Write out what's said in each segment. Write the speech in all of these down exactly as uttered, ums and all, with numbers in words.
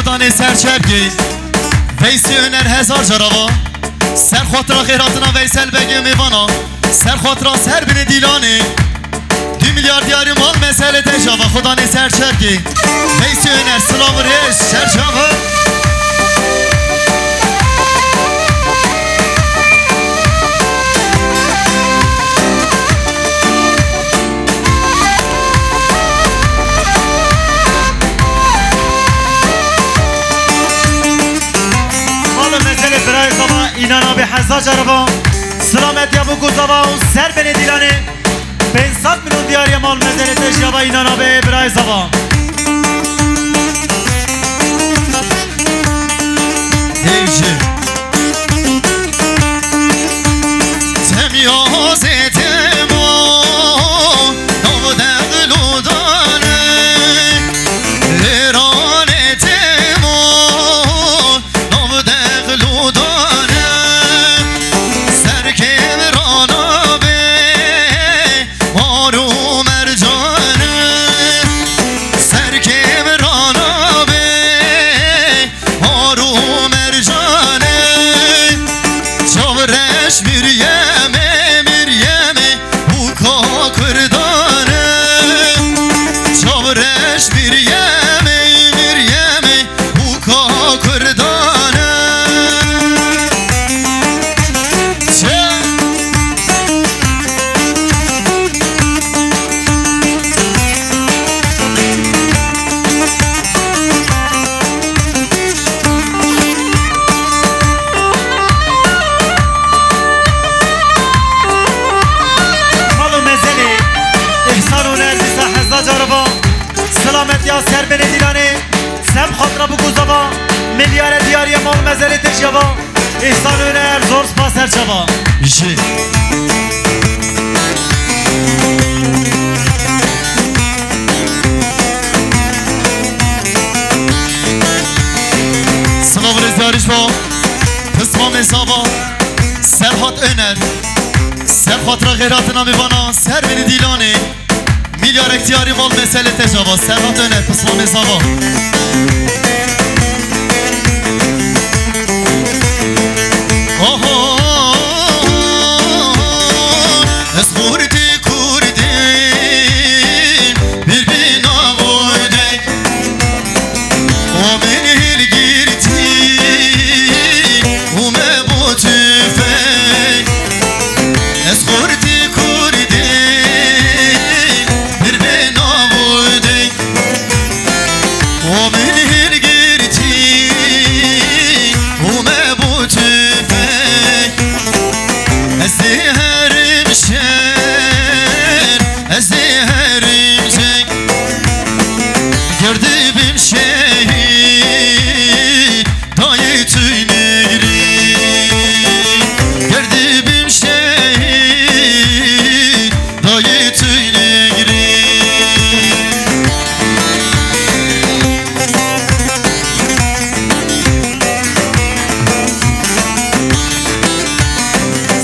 Danê ser çepkê, Veysî Öner hezar carava. Ser xatira xêratina Veysel Begê mêvana. Ser xatira ser binê Dîlanê. Du milyar diyarî mal mesele te cava. Xudanê ser çepkê. Veysî Öner, silav û rêz, ser çava. Mal û mezelê birayê zava, înan abê hezar carivan. Silametiya bo ku zava û ser benê Dîlanê. Pênc sed milyon diyariye mal mezelê te jiyava, înan abê birayê zava. Hêjî. Temiyazê temo, nav dexlûdane, êranê temo, nav dexlûdane, serkêv rana bê, mar û mercane, serkêv rana bê, Har û mercane, çavreş Miryemê, Miryemê, bûka Kurdane. Çavreş Miryemê, Miryemê, bûka Kurdane. Çe- Mal û mezelê Îhsan û Nerdîsa hezda cariva, silametiya ser benê Dîlanê, seb xatira bû ku zava, milyare diyariye mal û mezelê te jiyava. Îhsan Öner, zor spas, ser çava. Ji. Silav û rêz diyarî ji bo pismamê zava Serhat Öner. Seb xatira xêratina mêvana ser benê Dîlanê. Milyarek diyarî mal meselê te java, Serhat Öner, pismamê zava. Oho, ez xurtî kurdî, birbîna oydek. O min hilgirtî û me bo tüfek. Ez xurtî kurdî, bir bê nav û deng. O min hilgirtî û me bo tüfek. Ez dê herim şer, ez dê herim ceng. Ger dibim şehîd, dayê tüynegirî. Ger dibim şehîd, dayê tüynegirî.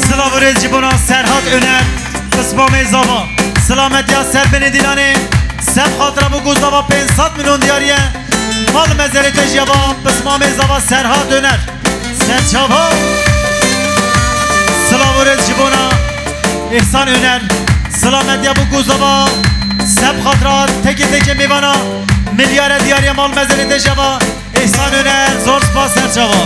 Silav û rêz ji bona Serhat Öner. Pismamê zava, silametiya ser benê Dîlanê, seb xatira bû ku zava pênc sed milyon diyariye, mal mezelê te jiyava, pismamê zava Serhat Öner. Ser çava. Silav û rêz ji bona Îhsan Öner, silametiya bû ku zava, seb xatira tekê tekê mêvana, milyare diyariye, mal mezelê te jiyava, Îhsan Öner, zor spas, ser çava.